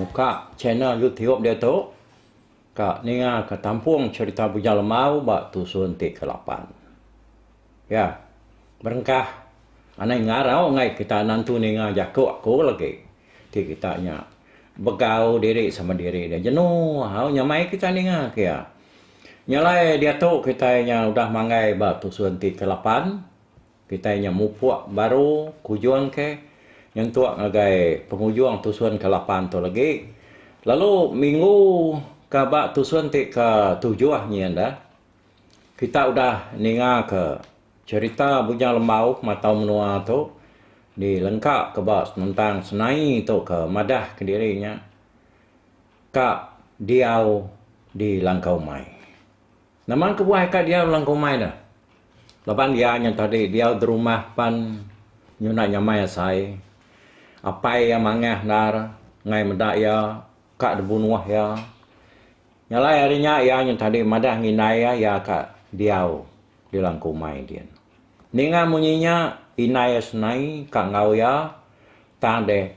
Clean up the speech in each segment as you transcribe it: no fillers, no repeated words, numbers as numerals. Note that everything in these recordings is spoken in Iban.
Muka channel YouTube diatu ka ninga ka tampung cherita Bujang Lembau ba tusun ti ke lapan. Ya. Berengkah anang ngarau enggai kita nentu ninga jaku aku lagi ti kita nya begau diri sama diri nya jenuh au nyamai kita ninga ke iya. Nya alai diatu kitai nya udah manggai ba tusun ti ke lapan kitai nya mupuk baru kujung ke nyentuk ngagai pengujung tusun ke lapan tu lagi lalu minggu ke ba tusun ti ke tujuh nyin dah kita udah ninga ke cherita Bujang Lembau matau menua tu dilengka ke ba senentang senai tu ke madah kediri nya. Ka diau di Langkau Umai. Nama kebuah ka diau di Langkau Umai dah? Laban iya nya tadi diau di rumah pan nyuna nyamai asai. Apai iya mangah endar enggai meda iya ka dibunuh iya. Nya alai ari nya iya nya tadi madah ngindai iya, iya ka diau di Langkau Umai din. Ninga munyi nya indai iya senai ka enggau iya tang deh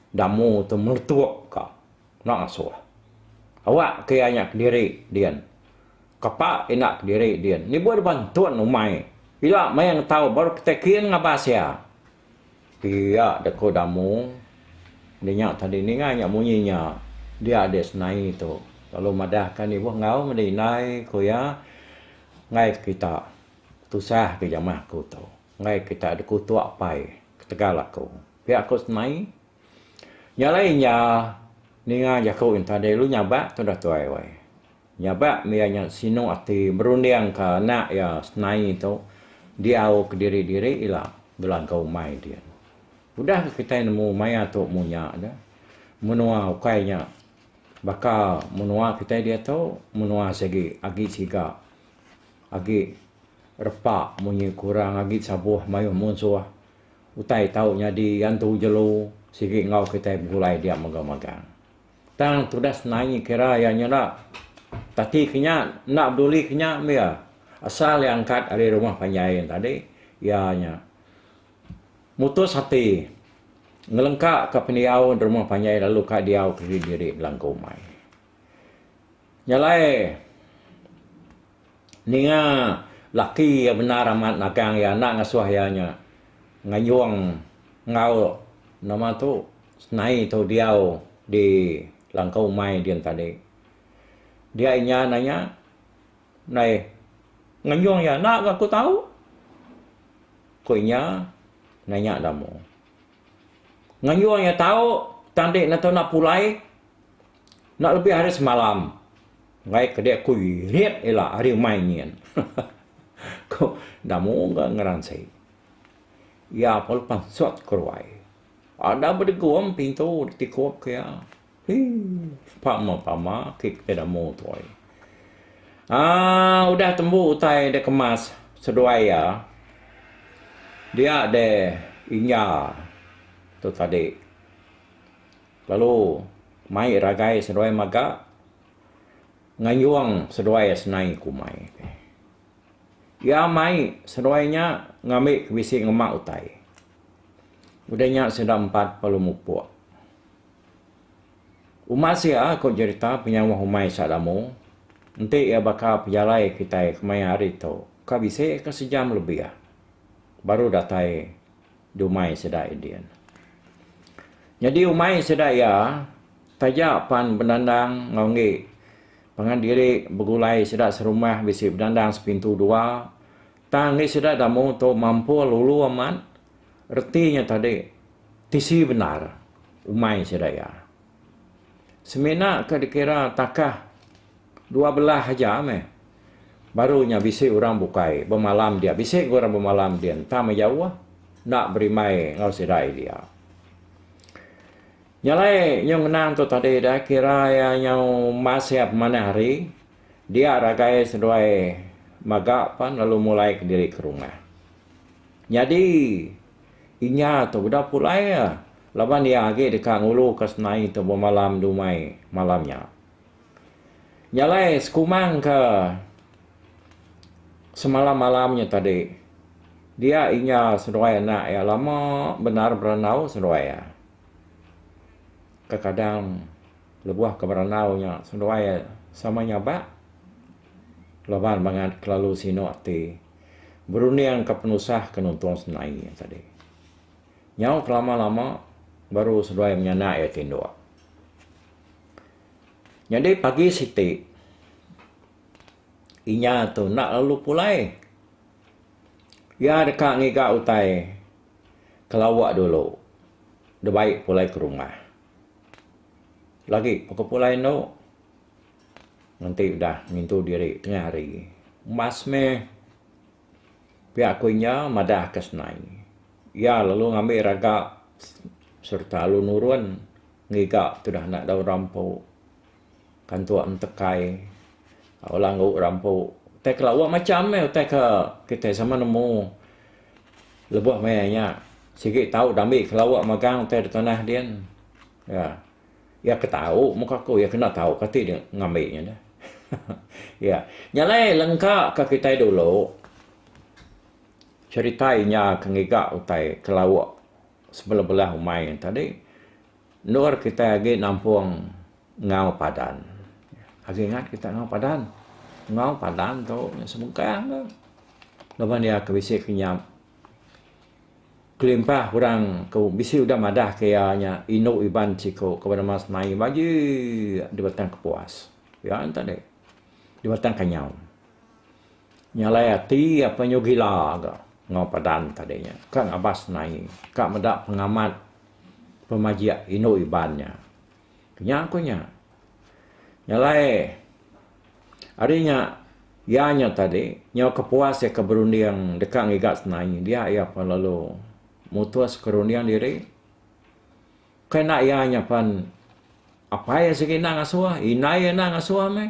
Damu tu meletup ka enda ngasuh. Awak ke iya nya kediri din. Kapa enda kediri din. Nibuh deba entun umai. Ila maya ngetau baru kitai kin ngabas iya. Pia deh ko Damu. Di nya tadi ninga nya munyi nya dia deh senai tu lalu madah ka nibuh enggau meda indai ku iya enggai kita tusah ke jamah aku tu. Enggai kita dikutuk apai ketegal aku. Pia ku Senai. Nya alai inya ninga jaku nya tadi lalu nyabak tudah tuai wai. Nyabak mih iya nya sinu ati berundingka anak iya Senai tu diau kediri-diri ila belangkau umai din. Udah ke kitai nemu maya tu munya ne menua ukai nya baka menua kitai diatu menua sigi agi siga agi repa munyi kurang agi sabuh mayuh munsuh. Utai tau nyadi antu jelu sigi enggau kitai begulai dia magang-magang. Tang tudah senai kira iya nyenda tati ke nya enda beduli ke nya meh iya. Asal iya angkat ari rumah panjai yen tadi iya nya mutus ati ngelengka ka pendiau rumah panjai lalu ka diau kediri-diri belangku umai. Nya alai ninga laki iya bendar amat nagang iya enda ngasuh iya nya ngayung enggau nama tu senai tu diau di langkau umai din tadi. Dia inya nanya ndai ngayung iya enda ga aku tau ku inya nanya damu. Ngayung iya tau tang dik ne tau pulai. Enda lebih ari semalam enggai ke dek ku irit ila ari umai nyin. Ku Damu ga ngeransi. Iya pun pansut keruai. Ada bedegum pintu ditikup ke iya. Hii pama pama ke ke Damu tu ai. Aaa udah tembu utai dek kemas seduai iya dia deh inya tu tadi. Lalu mai ragai seduai mega ngayung seduai senai kumai. Iya mai seduai nya ngambi ke bisi ngema utai. Udah nya sida empat perlu mupuk. Umas iya ku jerita penyauh umai Sadamu enti iya baka pejalai kitai kemaya hari tu ka bisi ka sejam lebih baru datai. Dumai sida Indin. Nyadi umai sida iya taja pan bedandang enggau enggi pangan diri begulai sida serumah bisi bedandang sepintu dua tang enggi sida damu tu mampul ulu amat reti nya tadi tisi bendar umai sida iya. Semina ke dikira takah 12 aja meh baru nya bisi orang bukai bemalam dia bisi ga orang bemalam dia enta meh jauh enda berimbai enggau sida dia. Nya alai nyau ngenang tu tadi dah kira iya nyau mas iya pemanah hari dia ragai seduai mega pan lalu mulai kediri ke rumah. Nyadi inya tu udah pulai iya laban iya agi deka ngulu ka senai tu bemalam dumai malam nya. Nya alai sekumang ke semalam-malam nya tadi dia inya seduai anak iya lama bendar berandau seduai iya. Kekadang. Lebuh ke berandau nya seduai sama nyabak laban bangat kelalu sinu ati berunding ka penusah ke nuntung senai nya tadi. Nyau kelama lama baru seduai menyanak iya tinduk. Nyadi pagi siti inya tu enda lalu pulai. Iya deka ngiga utai kelawa dulu dibai pulai ke rumah. Lagi pekeu pulai endo enti udah ngintu diri tengah hari. Umbas meh pia ku inya madah ka senai. Iya lalu ngambi raga sereta lalu nurun ngiga tudah anak daun rampu. Kantuk entekai langgu rampu utai ke lawa macam meh utai ke kitai sama nemu lebuh maya nya sigi tau dambi ke lawa magang utai da tanah din ya. Iya ke tau muka aku iya ke enda tau kati ne ngambi nya deh. Ya nya alai lengka ka kitai dulu cherita inya ke ngiga utai ke lawa sebelah-belah umai tadi endur kitai agi nampung Enggau padan. Agi ingat kita enggau padan. Enggau padan tu sebengkah ke laban iya ke bisi kenyap kelimpah orang ke bisi udah madah ke iya nya indu Iban siku ke benama Senai Baji di Batang Kepuas. Iya enta deh di Batang Kanyau. Nya alai ati iya penyu gila ga enggau padan tadi nya ka ngabas Senai ka meda pengamat pemajik indu Iban nya. Nya ku nya. Nya alai ari nya iya nya tadi nyau kepuas iya ke berunding deka ngiga senai dia iya pun lalu mutus ke runding diri. Kai enda iya nya pan apai iya sigi enda ngasuh, indai iya enda ngasuh meh.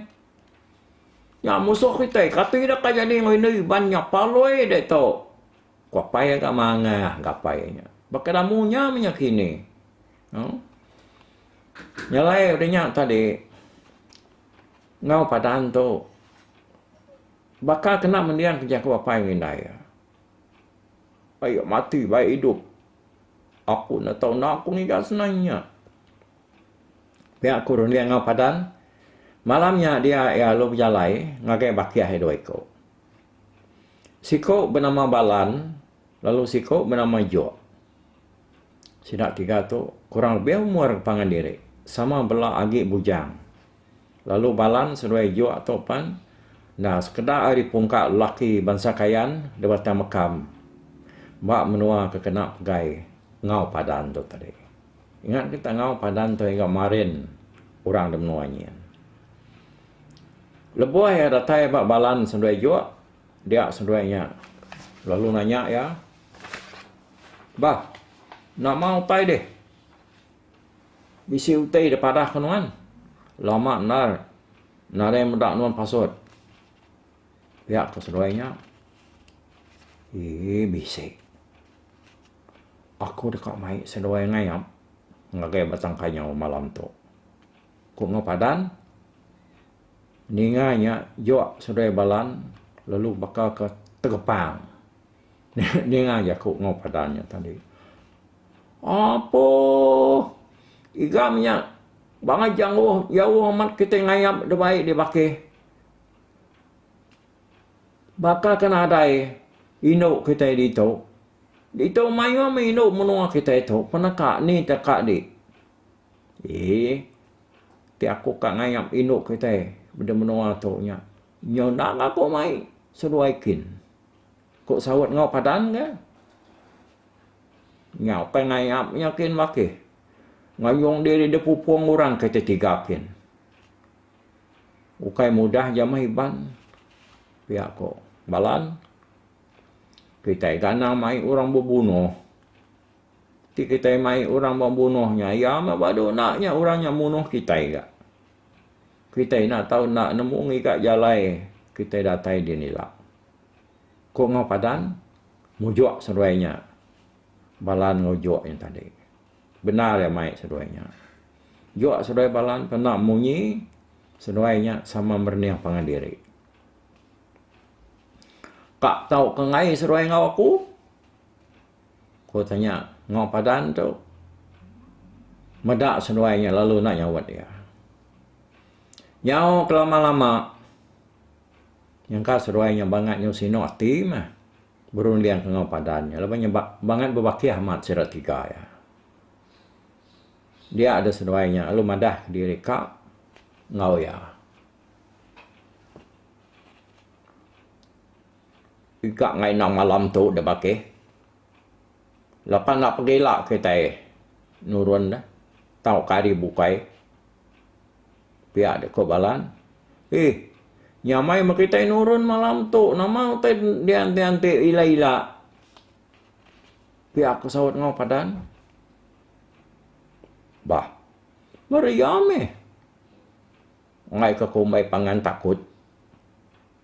Nya musuh kitai kati deka jadi enggau indu Iban nya palui ditu. Ku apai iya ga mangah ga apai nya. Baka damu nya meh nya kini. Nya alai udah nya tadi enggau padan tu baka kena mending ke jaku apai enggau indai iya. Ayo mati bai idup aku enda tau enda aku ngiga senang nya. Pia ku runding enggau padan malam nya dia iya lalu bejalai ngagai bakih iya dua iku. Siku benama Balan lalu siku benama Jok. Sida tiga tu kurang lebih umur pangan diri sama bela agi bujang. Lalu Balan seduai Juk tu pan enda sekeda ari pungka lelaki bansa Kayan di Batang Mekam ba menua ke kena pegai enggau Padan tu tadi. Ingat kita enggau Padan tu enggau Marin orang da menua nyin. Lebuh iya datai ba Balan seduai Juk dia seduai nya lalu nanya iya. Bah, nama utai deh. Bisi utai da padah ke nuan. Lama endar nadai meda nuan pasut. Pia ko seduai nya. Eii bisi. Aku deka mai seduai ngayap ngagai Batang Kanyau malam tu. Ku enggau padan. Ninga nya jok seduai balan lalu baka ke tegepang. Ninga jaku enggau padan nya tadi. Apoh igam nya bangai jauh jauh amat kitai ngayap da bai dibakih. Baka ke nadai indu kitai ditu. Ditu mayuh meh indu menua kitai tu peneka ni teka di. Eii ti aku ka ngayap indu kitai da menua tu nya. Nyau enda ngaku mai seduai kin. Ku saut enggau padan ga. Nyau kai ngayap nya kin bakih. Ngayung diri dipupung orang ke tetiga kin. Ukai mudah jamah Iban pia ku Balan. Kitai ga anang mai orang bebunuh. Ti kitai mai orang bebunuh nya iya meh badu enda nya orang nya munuh kitai ga. Kitai enda tau enda nemu ngiga jalai kitai datai din ila. Ku enggau padan, mujuk seduai nya. Balan enggau juk nya tadi. Bendar iya mai seduai nya. Juk seduai balan penda munyi, seduai nya sama merening pangan diri. Ka tau ke enggai seduai enggau aku? Ku tanya enggau padan tu. Meda seduai nya lalu enda nyaut iya. Nyau kelama-lama nyangka seduai nya bangat nyau sinu ati meh berunding ke enggau padan nya laban nya bangat bebakih amat sida tiga iya. Dia deh seduai nya lalu madah kediri ka enggau iya. Iga ngai endang malam tu deh bakih. Lepa enda pegila kitai nurun deh tauka hari bukai pia deh ko bala ne. Ih nyamai meh kitai nurun malam tu nama utai dianti anti ila ila pia ko saut enggau padan. Bah meriam meh enggai ka kumbai pangan takut.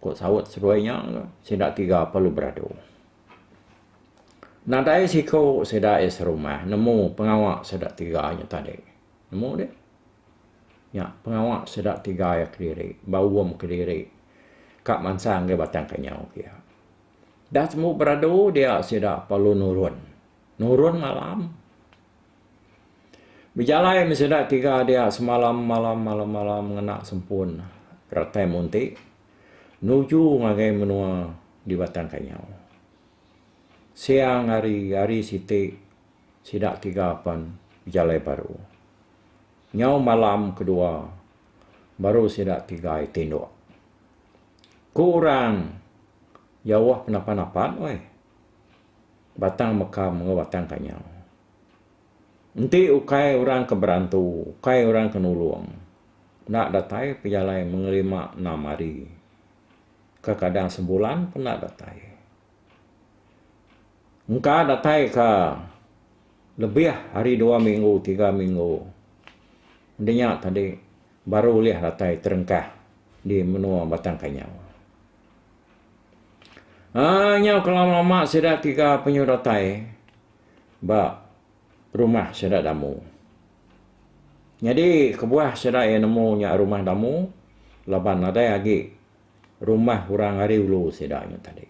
Ku saut seduai nya sida tiga perlu beradu. Nadai siku sida iya serumah nemu pengawa sida tiga nya tadi. Nemu deh. Nya pengawa sida tiga iya kediri baum kediri ka mansang ngagai Batang Kanyau pia. Dah tembu beradu dia sida perlu nurun. Nurun malam. Bejalai meh sida tiga dia semalam malam malam malam ngena sempun retai munti nuju ngagai menua di Batang Kanyau. Siang hari hari siti sida tiga pen bejalai baru. Nyau malam kedua baru sida tiga tinduk. Ku orang jauh penapan napan weh Batang Mekam enggau Batang Kanyau. Enti ukai orang ke berantu, ukai orang ke nulung, enda datai pejalai mengelima enam hari. Kekadang sebulan pun enda datai. Engka datai ka lebih ari dua minggu, tiga minggu. Enda nya tadi baru ulih datai terengkah di menua Batang Kanyau. Aaa nyau ke lama-lama sida tiga penyu datai. Ba rumah sida Damu. Nyadi kebuah sida iya nemu nya rumah Damu laban nadai agi rumah orang ari ulu sida nya tadi.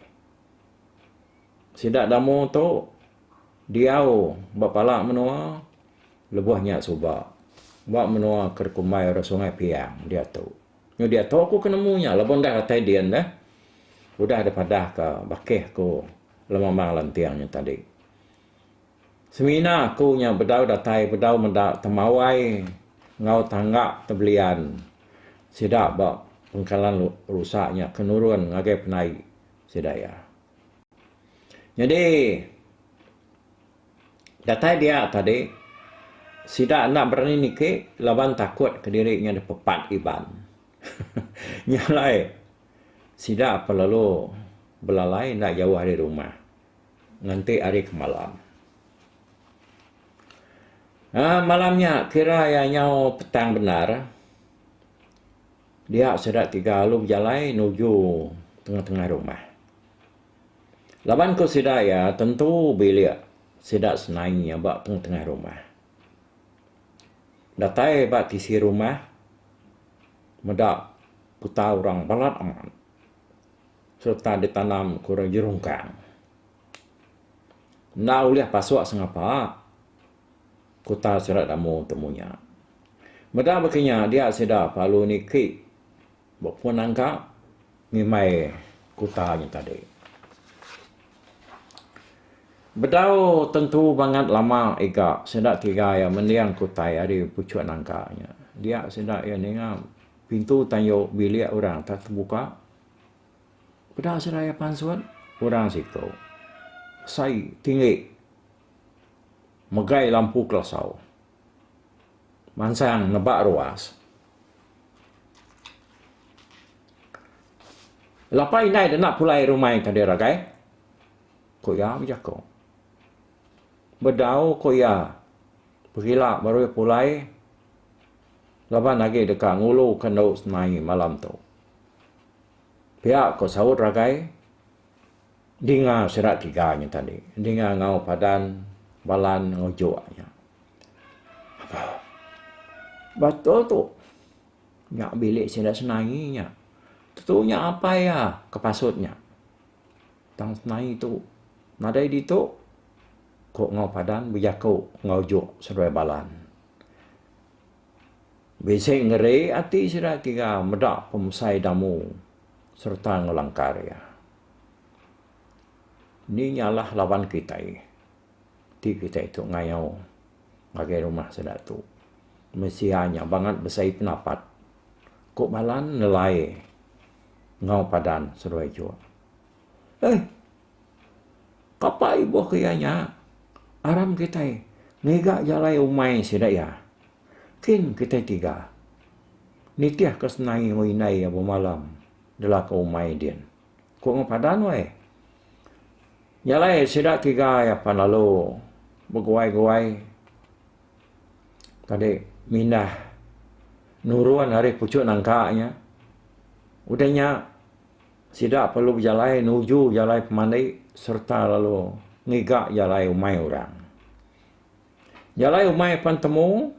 Sida Damu tu diau ba pala menua lebuh nya suba ba menua ke dikumbai orang Sungai Piang diatu. Nyau diatu aku ke nemu nya laban udah datai din deh udah dipadah ka bakih ku Lemambang Lanting nya tadi. Semina aku nya bedau datai bedau meda temawai enggau tangga tebelian sida ba pengkalan rusa nya ke nurun ngagai penai sida iya. Nyadi datai dia tadi sida enda berani niki laban takut kediri nya dipepat Iban. Nya alai sida pelalu belalai enda jauh ari rumah. Nganti hari ke malam. Aaa malam nya kira iya nyau petang bendar. Dia sida tiga lalu bejalai nuju tengah-tengah rumah. Laban ku sida iya tentu bilik sida senai iya ba tengah-tengah rumah. Datai ba tisi rumah meda kuta orang balat amat. Sereta ditanam ke orang jerungkang. Enda ulih pasuk sengapa kuta sida damu temu nya. Meda baka nya dia sida lalu niki ba pun angka ngimbai kuta nya tadi. Bedau tentu bangat lama iga sida tiga iya mending kutai ari puchuk nangka nya. Dia sida iya ninga pintu tanyu bilik orang tak tebuka. Peda seraya pansut orang siku sai tinggi megai lampu kelasau mansang nebak ruas. Lapa indai deka pulai rumai tadi ragai? Ku iya bejaku. Bedau ku iya pegila baru iya pulai laban agi deka ngulu ke endu senai malam tu. Pia ko saut Ragai, dinga sida tiga nya tadi, dinga enggau padan balan enggau juk nya. Betul tu nya bilik sida senai nya. Tentu nya apai iya ke pasut nya. Tang senai tu nadai ditu ko enggau padan bejaku enggau juk seduai balan. Bisi ngeri ati sida tiga meda pemesai damu sereta ngelangkar iya. Ni nyalah laban kitai ti kitai tu ngayau ngagai rumah sida tu. Mensia nya bangat besai penapat, ku Balan nelai enggau padan seduai juk. Eh. Kapa ibuh ke iya nya aram kitai ngiga jalai umai sida iya. Kin kitai tiga nitih ke senai enggau indai iya bemalam dela ke umai din. Ku enggau padan weh. Jalai sida tiga iya pan lalu beguai-guai tadi mindah nurun ari puchuk nangka nya. Udah nya Sida perlu bejalai nuju jalai pemandi sereta lalu ngiga jalai umai orang. Jalai umai pan temu,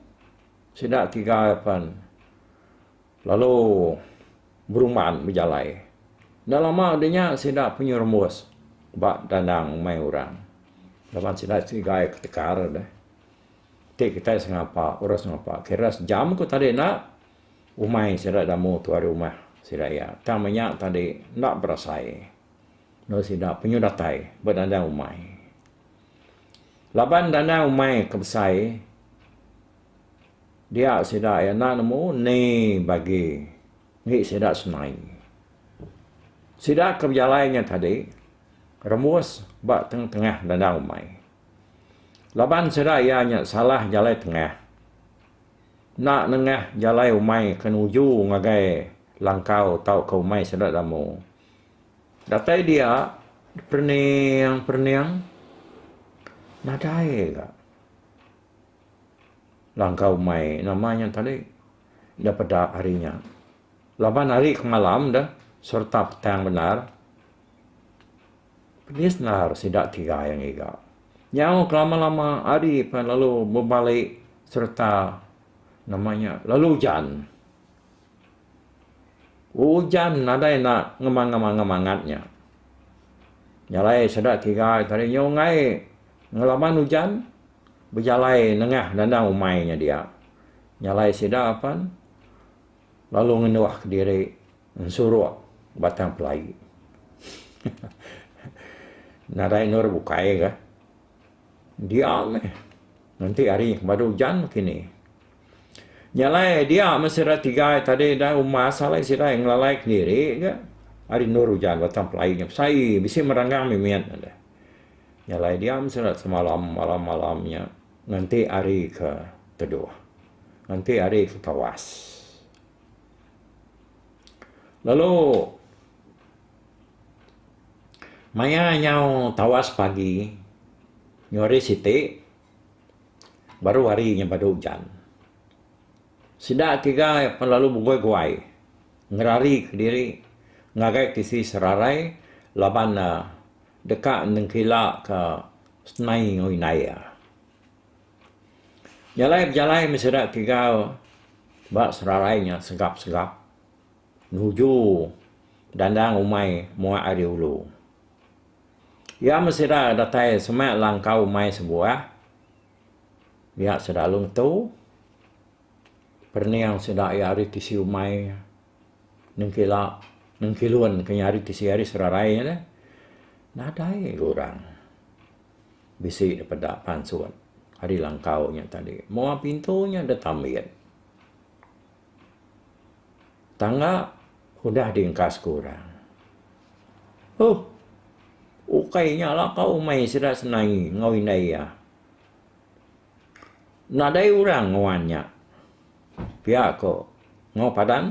sida tiga pan lalu berumban bejalai. Enda lama udah nya sida penyu rembus ba dandang umai orang laban sida tiga ketekar deh. Ti kitai sengapa, orang sengapa kira sejam ku tadi enda. Umai sida damu tu ari rumah sida iya. Tang menya tadi enda berasai endur sida penyu datai ba dandang umai. Laban dandang umai ke besai dia sida iya enda nemu ni bagi ngi sida senai. Sida ke bejalai nya tadi rembus ba tengah-tengah dandang umai. Laban sida iya nya salah jalai tengah. Enda nengah jalai umai ke nuju ngagai langkau tauka umai sida damu. Datai dia perening-perening nadai ga langkau umai nama nya tadi da peda hari nya. Laban hari ke malam deh sereta petang bendar pedis bendar sida tiga iya ngiga. Nyau kelama-lama hari pan lalu bebali sereta nama nya lalu ujan. Ujan nadai enda ngemangat-ngemangat nya. Jalai sida tiga tadi nyau enggai ngelaban ujan bejalai nengah dandang umai nya dia. Jalai sida pan lalu ngenduh kediri ensuruk batang pelai. Nadai endur bukai ka. Dia meh nganti hari badu ujan kini. Nya alai dia meh sida tiga tadi da umas alai sida ngelalai kediri ga ari endur ujan batang pelai nya besai bisi meranggang mimit deh. Nya alai dia meh sida semalam malam malam nya nganti hari ke teduh nganti hari ke tawas. Lalu maya nyau tawas pagi nyau hari siti baru hari nya badu ujan. Sida tiga pan lalu beguai-guai ngerari kediri ngagai tisi serarai laban ne deka nengkila ka senai enggau indai iya. Jalai bejalai meh sida tiga ba serarai nya segap-segap nuju dandang umai muak ari ulu. Iya meh sida datai semak langkau umai sebuah dia sida lalu ngetu perening sida iya ari tisi umai nengkila nengkilun ke ari tisi ari serarai nya deh nadai orang. Bisi da peda pansut ari langkau nya tadi. Mua pintu nya da tambit. Tangga udah diengkas ku orang. Huh. Ukai nya langkau umai sida senai enggau indai iya. Nadai orang nguan nya. Pia ko enggau padan.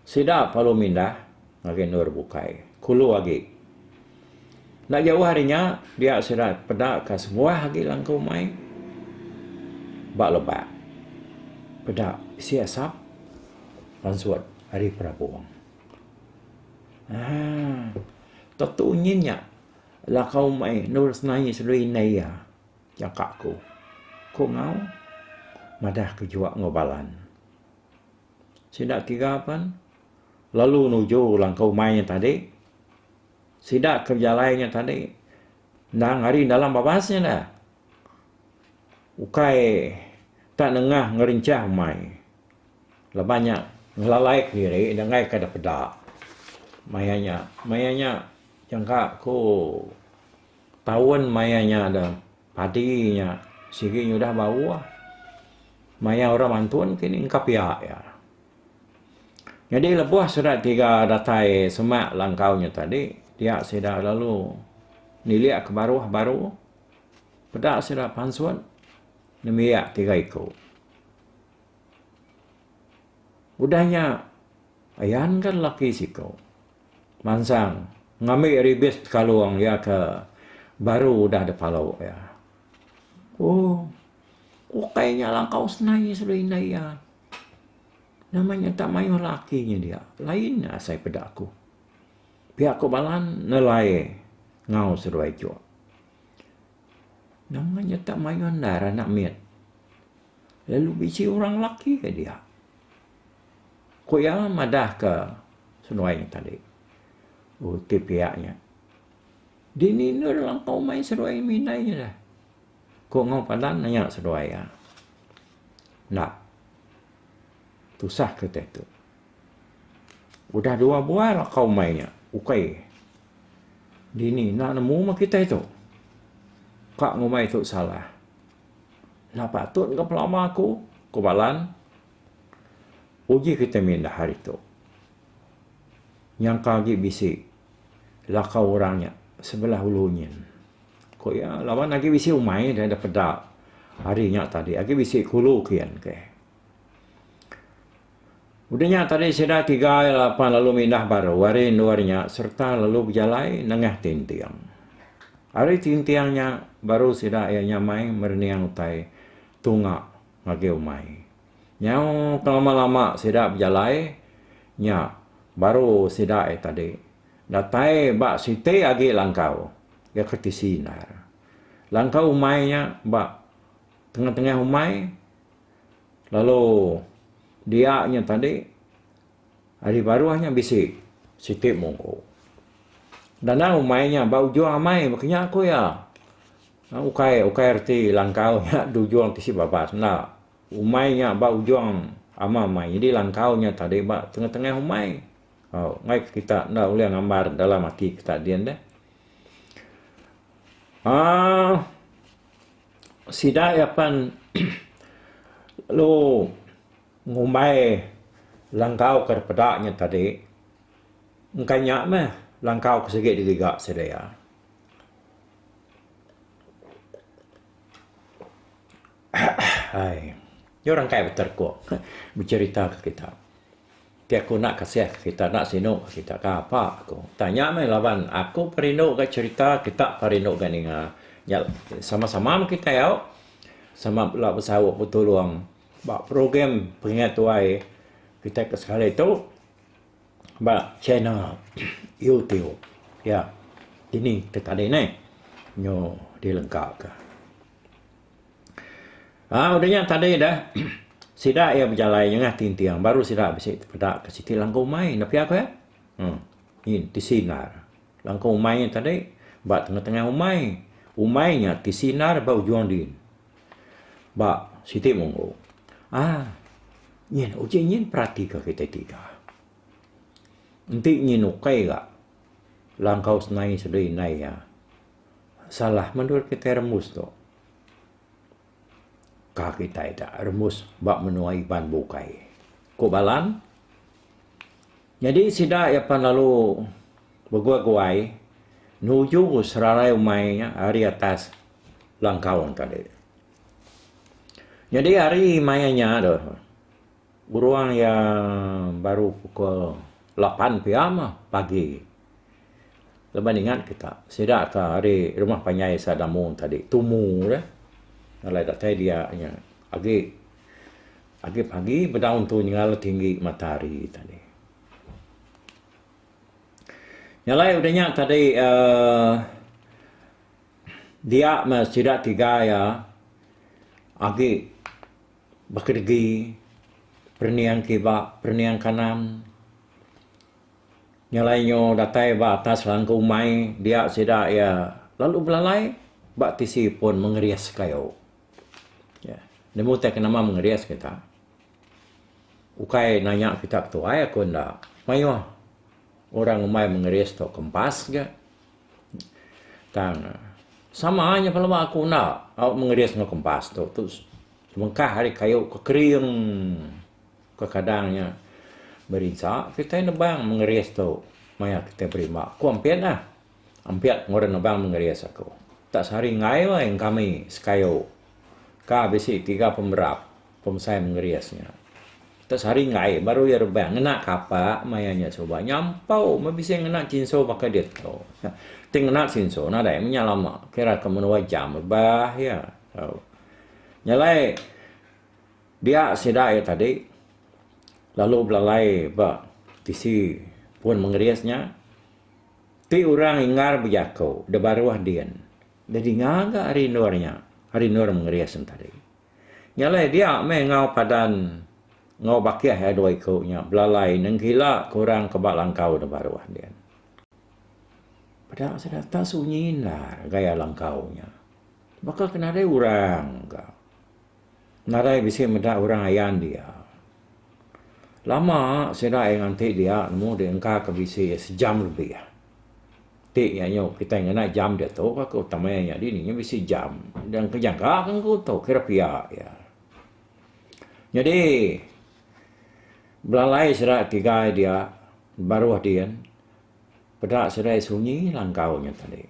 Sida perlu mindah ngagai endur bukai, kulu agi. Enda jauh ari nya, dia sida peda ka sebuah agi langkau umai ba lebak. Peda bisi asap pansut ari perabung. Aaa tentu nyin nya langkau umai endur senai sedui indai iya. Jaka ku. Ku enggau madah ke juak enggau balan. Sida tiga pan lalu nuju langkau umai nya tadi. Sida ke bejalai nya tadi endang ari dalam babas nya dah. Ukai tak nengah ngerencah umai. Laban nya ngelalai kediri enda enggai ka dep peda maya nya. Maya nya jangka ku taun maya nya da padi nya sigi nyudah bauh. Maya orang mantun kini engka pia iya. Nyadi lebuh sida tiga datai semak langkau nya tadi dia sida lalu nilik ke baruh baru peda sida pansut nembiak tiga iku. Udah nya ayan ga lelaki siku mansang ngambi ribis tekalung iya ke baru udah dipalu iya. Ooh ukai nya langkau senai sida indai iya. Nama nya tak mayuh laki nya dia lain asai peda aku. Pia ku Balan nelai enggau seduai juk. Nama nya tak mayuh endar anak mit lalu bisi orang laki ke dia. Ku iya madah ke seduai nya tadi. Oh ti pia nya. Dini endur langkau mai seduai mindai nya dah. Ku enggau Padan nanya seduai iya. Enda. Tusah ke utai tu. Udah dua buah lakau mai nya ukai dini enda nemu meh kitai tu. Ka ngumbai tu salah. Enda patut ga pelama aku, ku Balan. Uji kitai mindah hari tu. Nyangka agi bisi lakau orang nya sebelah ulu nyin. Ku iya laban agi bisi umai da peda hari nya tadi agi bisi kulu kian ke. Udah nya tadi sida tiga lapan lalu mindah baru ari endur nya sereta lalu bejalai nengah tinting. Ari tinting nya baru sida iya nyamai merening utai tunga ngagai umai. Nyau kelama-lama sida bejalai nya baru sida iya tadi datai ba siti agi langkau iya ke tisi endar. Langkau umai nya ba tengah-tengah umai. Lalu dia nya tadi ari baruh nya bisi siti munggu. Danau umai nya ba ujung amai baka nya ku iya. Ukai ukai reti langkau nya di ujung ti babas enda. Umai nya ba ujung ama amai nyadi langkau nya tadi ba tengah tengah umai. Au ngaih kita enda ulih ngambar dalam ati kita din deh. Aaa. Sida iya pan lalu ngumbai langkau ke peda nya tadi engka nya meh langkau ke sigi digiga sida iya. Ai nyau rangkai beterkuk becerita ke kita. Ti aku enda kasih ke kita enda sinu ke kita ka apa ku. Tang nya meh laban aku perindu ga cerita kita perindu ga ninga. Nya sama sama meh kitai au sama bela besaup betulung ba program pengingat tuai kitai ke sekali tu ba channel YouTube ya dini ke tadi neh nyu dilengka ka. Aa udah nya tadi dah sida iya bejalai nyengah tinting baru sida bisi tepeda ke siti langkau umai enda pia ku iya. Uhh nyin tisi endar. Langkau umai nya tadi ba tengah-tengah umai. Umai nya tisi endar ba ujung din. Ba siti munggu. Aa nyin uji nyin peratika kitai tiga. Enti nyin ukai ga langkau senai sedui indai iya. Salah menurut kitai rembus tu. Ka kitai da rembus ba menua Iban bukai, ku Balan. Nyadi sida iya pan lalu beguai-guai nuju serarai umai nya ari atas langkau ne tadi. Nyadi hari maya nya tu urung iya baru pukul lapan pia mah pagi. Laban ingat kita, sida ka ari rumah panjai Sadamung tadi tumu deh alai datai dia nya agi agi pagi bedau entu nyengala tinggi matahari tadi. Nya alai udah nya tadi uhh dia meh sida tiga iya agi bekedegi perening kiba perening kanan. Nya alai nyu datai ba atas langgu umai dia sida iya lalu belalai ba tisi pun mengeris kayu. Nemu tai ke nama mengeris kita. Ukai nanya kita ketuai aku enda. Mayuh orang ngumbai mengeris tu kempas ga. Tang sama nya pelaba aku enda au mengeris enggau kempas tu. Tu sebengkah ari kayu ke kering kekadang nya merinsa kitai nebang mengeris tu maya kitai berimba. Ku ampit ah. Ampit nguran nebang mengeris aku. Tak sehari enggai weh engkami sekayu ka bisi tiga pemerap pemesai mengeris nya. Tak sehari enggai baru iya rebang ngena kapak maya nya suba nyampau meh bisi ngena chinso baka diatu. Ti ngena chinso nadai meh nya lama kira ke menua jam rebah iya. Nya alai dia sida iya tadi lalu belalai ba tisi pun mengeris nya. Ti orang inggar bejaku da baruh din, da dinga ga ari endur nya, ari endur mengeris ne tadi. Nya alai dia meh enggau padan enggau bakih iya dua iku nya belalai nengkila ke orang ke ba langkau da baruh din. Peda sida tak sunyi endar gaya langkau nya. Baka ke nadai orang ga. Nadai bisi meda orang ayan dia. Lama sida iya nganti dia nemu deh engka ke bisi sejam lebih. Ti iya nyu kitai ngena jam diatu ka ku tamai nya dini nya bisi jam. Dang ke jaga ke engku tu kira pia iya. Nyadi belalai sida tiga dia baruh din peda sida sunyi langkau nya tadi.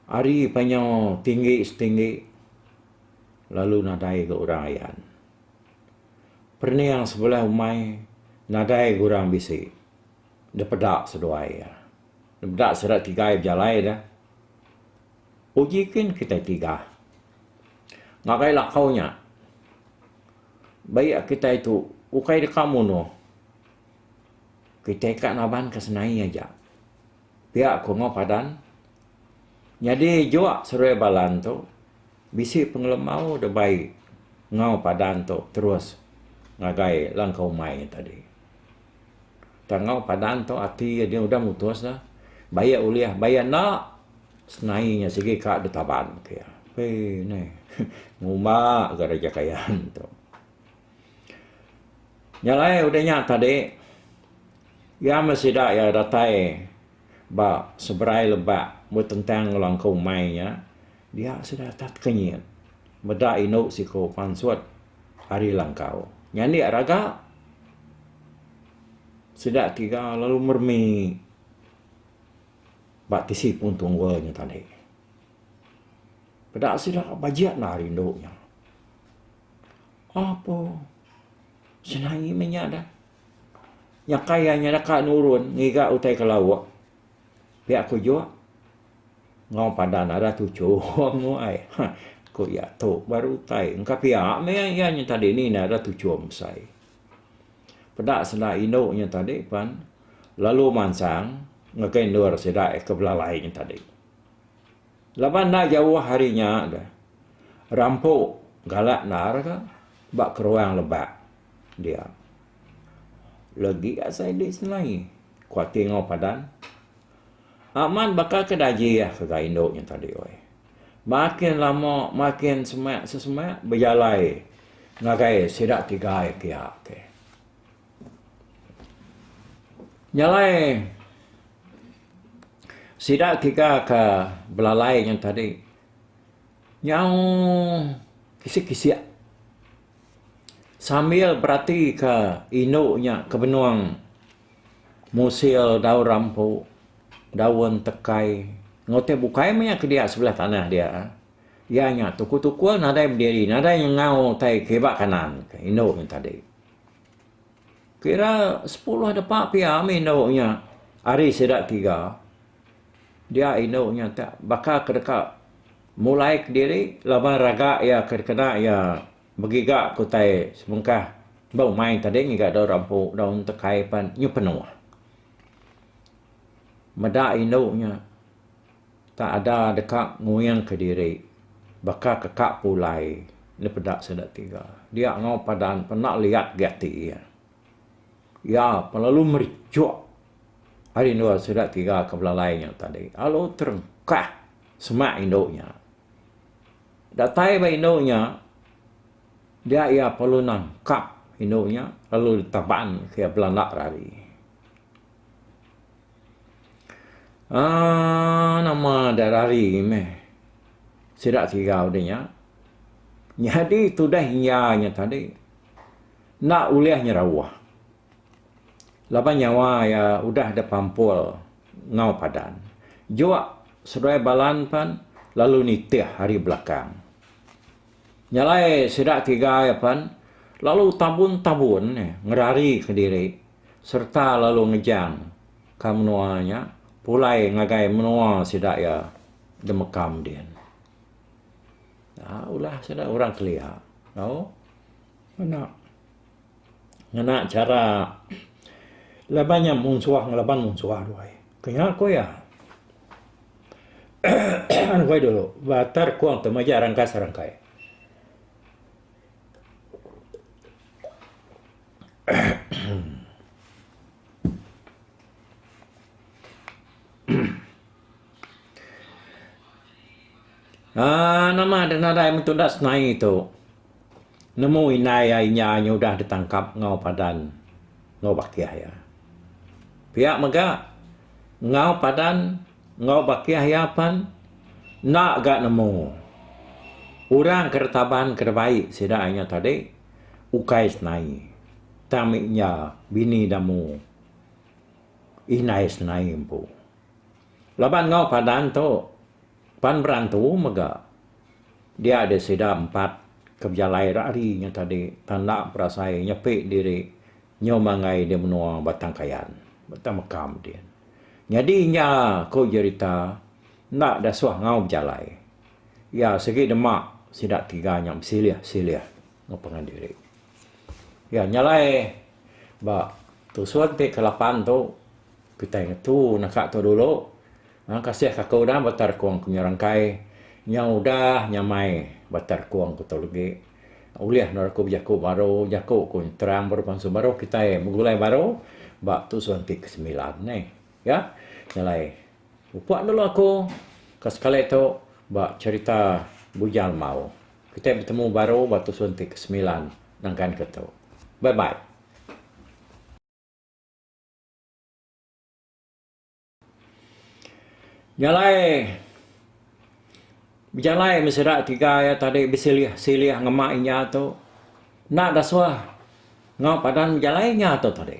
Ari panyo tinggi setinggi lalu nadai ga orang ayan. Perening sebelah umai nadai ga orang bisi da peda seduai iya. Da peda sida tigai bejalai da. Uji kin kitai tigah ngagai lakau nya baik kitai tu ukai deka munuh kitai ka naban ka senai aja. Pia ku enggau padan. Nyadi juak seruai balan tu bisi pengelemau da bai enggau padan tu terus ngagai langkau umai tadi. Tang enggau padan tu ati iya udah mutus ne baik ulih baik enda senai nya sigi ka ditaban ke iya. Pei neh ngumba ga Raja Kayan tu. Nya alai udah nya tadi iya meh sida iya datai ba seberai lebak betentang enggau langkau umai nya dia sida tak tekenyit meda indu siku pansut ari langkau. Nyandik raga sida tiga lalu meremi ba tisi pun tunggul nya tadi. Peda sida bajik enda ari indu nya. Apo senai meh nya dah. Nyakai iya nya deka nurun ngiga utai ke lauk pia ku juk enggau padan ada tuchum ai ku iya tu baru utai engka pia meh iya nya tadi ni ne ada tuchum besai. Peda sida indu nya tadi pan lalu mansang ngagai endur sida ke belalai nya tadi. Laban enda jauh ari nya deh rampu galak endar ka ba keruang lebak dia. Legi asai di senai ku ati enggau padan. Amat baka ke daji ah ke ga indu nya tadi weh. Makin lama makin semak sesemak bejalai ngagai sida tiga pia ke. Nya alai sida tiga ke belalai nya tadi nyau kisik-kisik sambil beratika indu nya ke benung musil daun rampu, daun tekai enggau tai bukai meh nya ke dia sebelah tanah dia. Iya nya tukul-tukul nadai bediri nadai nyengau tai kiba kanan indu nya tadi. Kira sepuluh depa pia mih indu nya ari sida tiga dia indu nya tak baka ke deka mulai kediri laban raga iya ke dikena iya begiga ke utai sebengkah ba umai tadi ngiga daun rampu daun tekai pan nyu penuh. Meda indu nya tak ada deka nguing kediri baka ke ka pulai ne peda sida tiga. Dia enggau padan penda liat agi ati iya. Iya pelalu merijuk ari endur sida tiga ke belalai nya tadi lalu terengkah semak indu nya. Datai ba indu nya dia iya perlu nangkap. indu nya lalu ditaban ke iya belanda rari. Aaa nama da rari meh sida tiga udah nya. Nyadi tudah iya nya tadi enda ulih nyerauh laban nyawa iya udah da pampul enggau padan. Juk seduai balan pan lalu nitih ari belakang. Nya alai sida tiga iya pan lalu tabun-tabun ngerari kediri sereta lalu ngejang ka menua nya pulai ngagai menua sida iya demekam din. Aa ulah sida orang kelia tau ngena ngena chara laban nya munsuh ngelaban munsuh ruai. Ke nya ku iya. Wai dulu batar kuang tu majak rangkai serangkai. Aaa nama deh nadai meh tunda senai tu. Nemu indai iya inya nya udah ditangkap enggau padan enggau bakih iya. Pia mega enggau padan enggau bakih iya pen enda ga nemu orang ke ditaban ke dibai sida inya tadi ukai senai tang mih inya bini damu indai senai empu. Laban enggau padan tu pan berantu mega dia deh sida empat ke bejalai ira hari nya tadi tanda berasai nyepi diri nyau manggai di menua Batang Kayan, Batang Mekam din. Nyadi inya ku jerita enda dasuh enggau bejalai. Iya sigi dema sida tiga nya besilih-silih enggau pangan diri. Iya nya alai ba tusun ti kelapan tu Kitai ngetu naka tu dulu. Kasih ka aku udah bata rekung ku nyerangkai. Nyau udah nyamai bata rekung ku tu legi. Ulih endur aku bejaku baru, jaku ku terang baru pansu baru kitai begulai baru ba tusun ti kesemilan neh. Ya. Nya alai upok dulu aku ke sekali tu ba cherita Bujang Lemau. Kitai betemu baru ba tusun ti kesemilan nangkan ke tu. Bye bye. Jalai bejalai meh sida tiga iya tadi besilih silih ngema inya tu enda dasuh enggau padan bejalai inya tu tadi.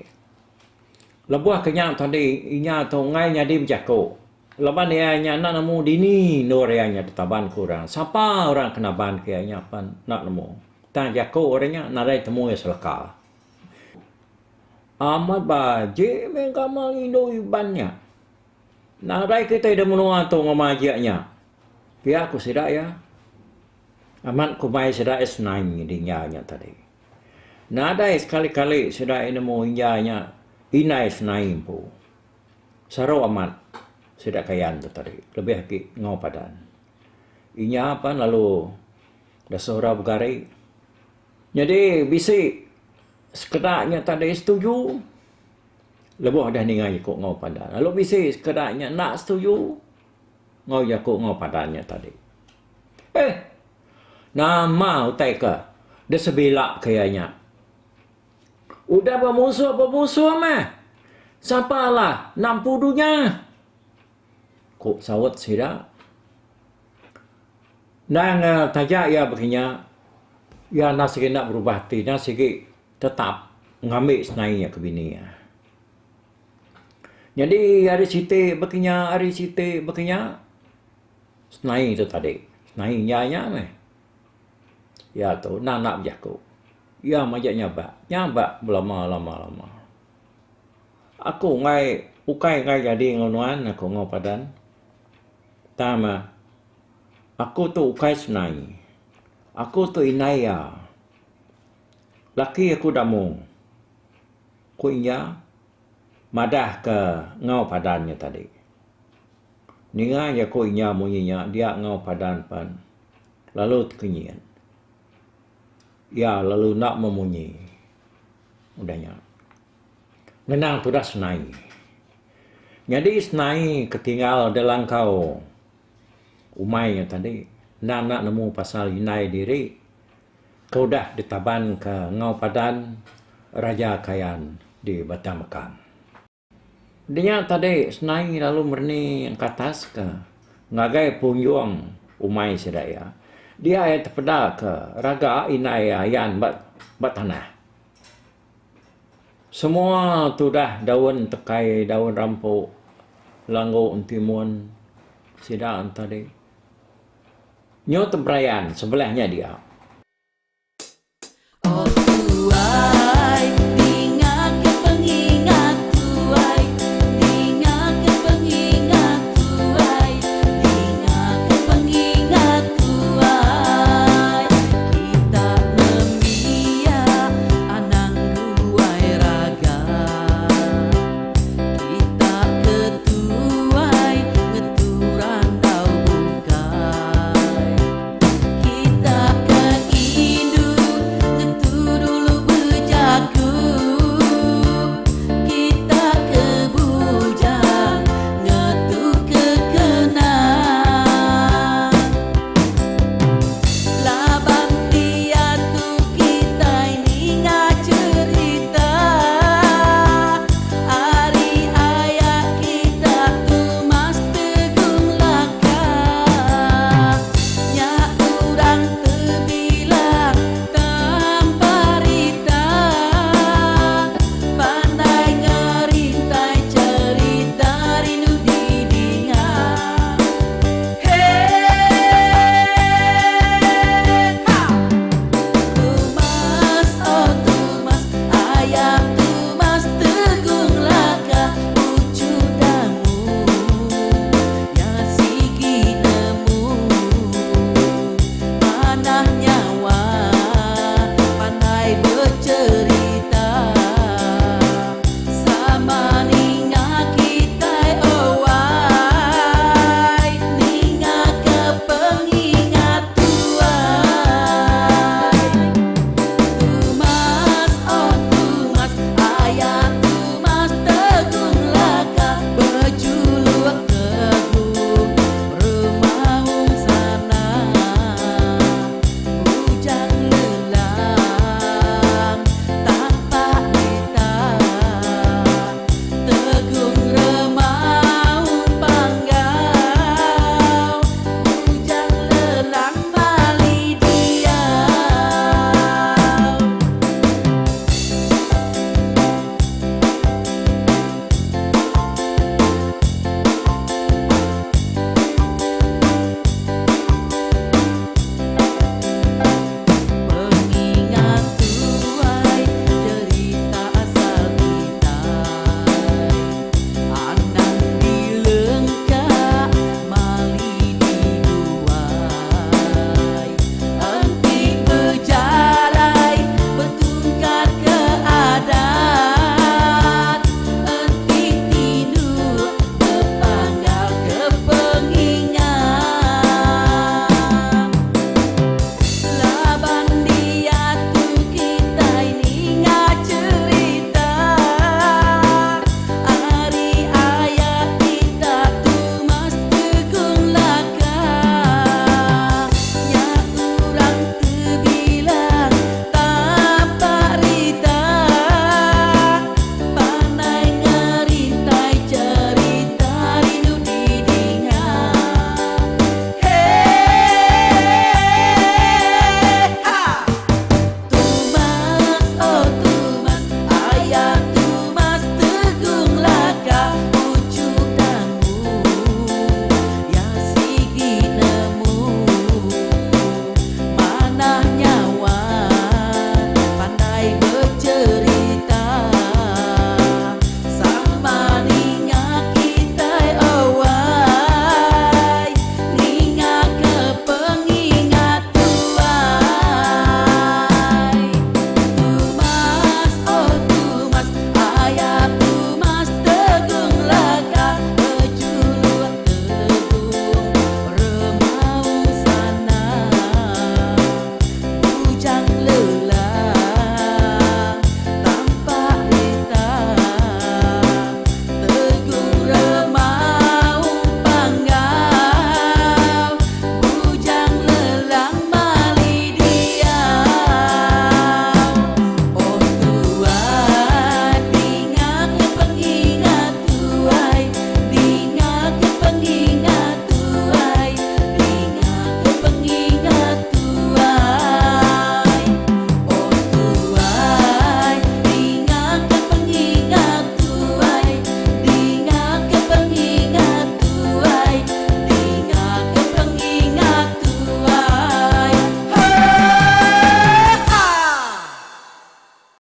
Lebuh ke nya tadi inya tu enggai nyadi bejaku laban iya nya enda nemu dini endur iya nya ditaban ke orang. Sapa orang ke naban ke iya nya pan enda nemu. Tang jaku orang nya nadai temu iya seleka. Amat bajik meh gamal indu Iban nya. Nadai kitai da menua tu enggau majik nya. Pia ku sida iya. Amat kumbai sida iya senang nyadi inya nya tadi. Nadai sekali-kali sida iya nemu inya nya indai senai empu. Saru amat sida Kayan tu tadi lebih agi enggau Padan. Inya pan lalu dasuh orang begari. Nyadi bisi Sekeda nya tadi setuju lebuh deh ninga jaku enggau padan. Lalu bisi sekeda nya enda setuju enggau jaku enggau padan nya tadi. Eh nama utai ke disebila ke iya nya. Udah bemusuh bemusuh meh. Sapa lah enda empu dunya. Ku saut sida. Endang taja iya baka nya, iya enda sigi enda berubah ati nya sigi tetap ngambi senai iya ke bini iya. Nyadi hari siti baka nya hari siti baka nya senai tu tadi senai inya nya meh. Iya tu enda enda bejaku. Iya majak nyabak, nyabak belama lama lama. Aku enggai ukai enggai jadi enggau nuan aku enggau padan. Tang meh aku tu ukai senai. Aku tu indai iya. Laki aku damu, ku iya madah ke enggau padan nya tadi. Ninga jaku iya munyi nya dia enggau padan pan lalu tekenyit. Iya lalu enda memunyi udah nya. Ngenang tudah senai. Nyadi senai ke tinggal da langkau umai nya tadi enda enda nemu pasal indai diri ke udah ditaban ke enggau padan. Raja Kayan di Batang Mekang. Dinya tadi Senai lalu merening ke atas ke ngagai punjung umai sida iya. Dia iya tepeda ke raga indai iya ayan ba ba tanah. Semua tudah daun tekai daun rampu langgu entimun sida tadi. Nyu teberayan sebelah nya dia.